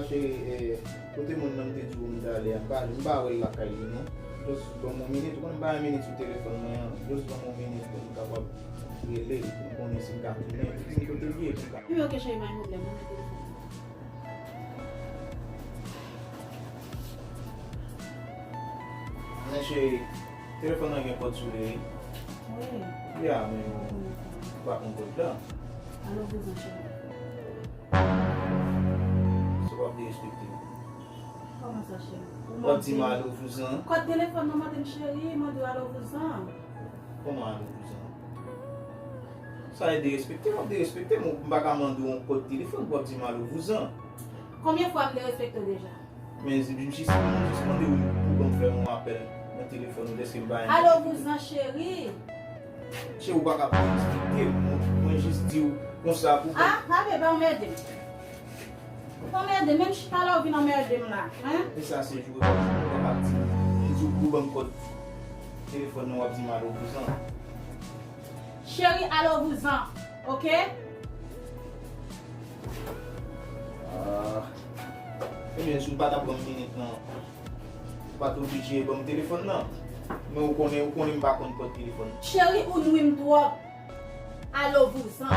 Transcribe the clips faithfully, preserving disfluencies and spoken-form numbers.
Cheri, eh, kote moun nan m te di w m t ale a, m pa, m pa wè l lakay li non. Just ban m yon minit, ou konn m pa yon minit sou telefòn mwen an. Just ban m yon minit pou m kapab rele l, pou m konnen si m ka tounen, si m kote l ye, pou m ka. Wi, ok, cheri, pa gen pwoblèm, ban mwen telefòn. Men cheri, telefòn nan gen kòd sou li, wi. Wi. Ya, men ou pa konn kòd la. Alo vouzan, cheri. Se w ap derespekte m. Kòman sa, cheri? W ap di m alo vouzan? Kòd telefòn nan mande m cheri, mande w alo vouzan. Kòman alo vouzan? Sa e derespekte, w ap derespekte m, m pa ka mande w yon kòd telefòn pou w ap di m alo vouzan. Konbyen fwa m derespekte w deja? Men m jis, m jis mande w pou ban m fè yon apèl nan telefòn ou, dèske m pa renmen. Alo vouzan cheri. Cheri, ou pa ka derespekte m, mwen, mwen jis di w konsa pou ban m. Ah, pa vle pa anmède m. Pa anmède m, menm chita la ou vin anmède m la, hein? E sa se jou e pa jou, ou pa ka di m, m di w pou ban m kòd telefòn nan w ap di m alo vouzan. Cheri, alo vouzan, ok? Ah. Ebyen, si w pa t ap ban m minit nan, ou pa t oblije ban m telefòn nan. Men ou konnen, ou konnen m pa konn kòd telefòn. Cheri, ou nwi m twòp. Alo vouzan.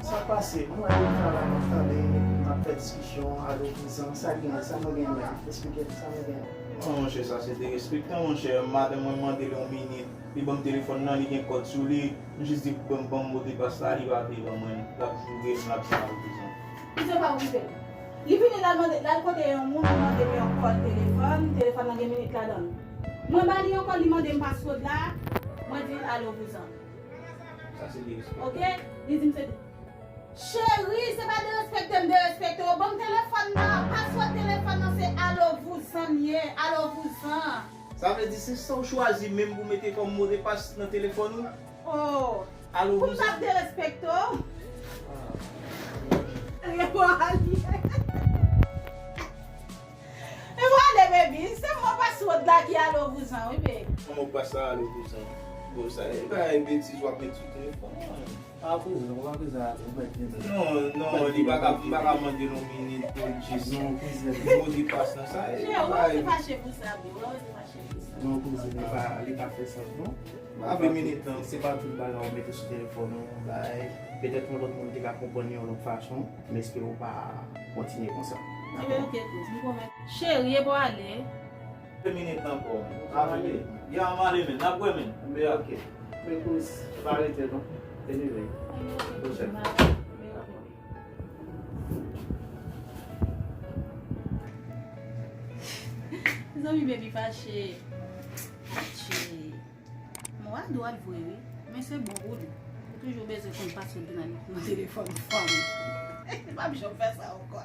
Sa pase, mwen wè yo travay, m ap tande, m ap fè diskisyon, alo vouzan, sa gen, sa mwen gen menm, eksplike m, sa mwen gen. Non, monchè, sa se derespektan, monchè. Madanm mwen mande l yon minit, li ban m telefòn nan, li gen kòd sou li, m jis di pou ban m, ban m modepas la, li pa vle ban mwen, l ap joure m, l ap di alo vouzan. Misye pa okipe l. Li vini, l al mande, l al kote yon moun, li mande m yon kòd telefòn, telefòn nan gen minit ladan l. Mwen ba li yon kòd, li mande m paswòd la, mwen di l alo vouzan. Sa se derespektan. Ok? Li di m se Cheri, se pa derespekte m derespekte w. Ban m telefòn nan. Paswòd telefòn nan se alo vouzan l ye. Alo vouzan. Sa vle di se sa w chwazi menm pou mete kòm modepas nan telefòn ou? Oh. Alo vouzan. Pou m pa derespekte w. Ah. Repon a li. E w ale, baby. Se mo paswòd la ki alo vouzan, wi, baby. Mo pas la alo vouzan. Bon, sa e bagay betiz w ap met sou telefòn nan. Pa koze, ou pa koze avè l, ou mèt vin. Non, non, li pa ka, m pa ka mande l yon minit pou l jis. Non, koze. Modepas nan sa e. Cheri, ou pa fache pou sa, baby. Ou pa fache pou sa. Non, koze, li pa, li pa fè sans, non. Pa vle minit, non. Se pa tout bagay ou mete sou telefòn ou, bay. Petèt yon lòt moun te ka konprann yon lòt fason, men èske ou pa kontinye konsa? Ebyen, ok, kouz, m pwomèt. Cheri, e pou ale. De minit ankò. Pa vle. Ya, m ale, men. N ap wè, men. Ebyen, ok. Men kouz, pa rete, non. Anyway. Ebyen, ok, kouz, m ale. Ebyen, ok. Zanmi, baby fache. Atchè. Mwen a dwat vre wi, men se bon pou li. Ou toujou bezwen konn paswòd nan, nan telefòn fanm. M p ap janm fè sa ankò.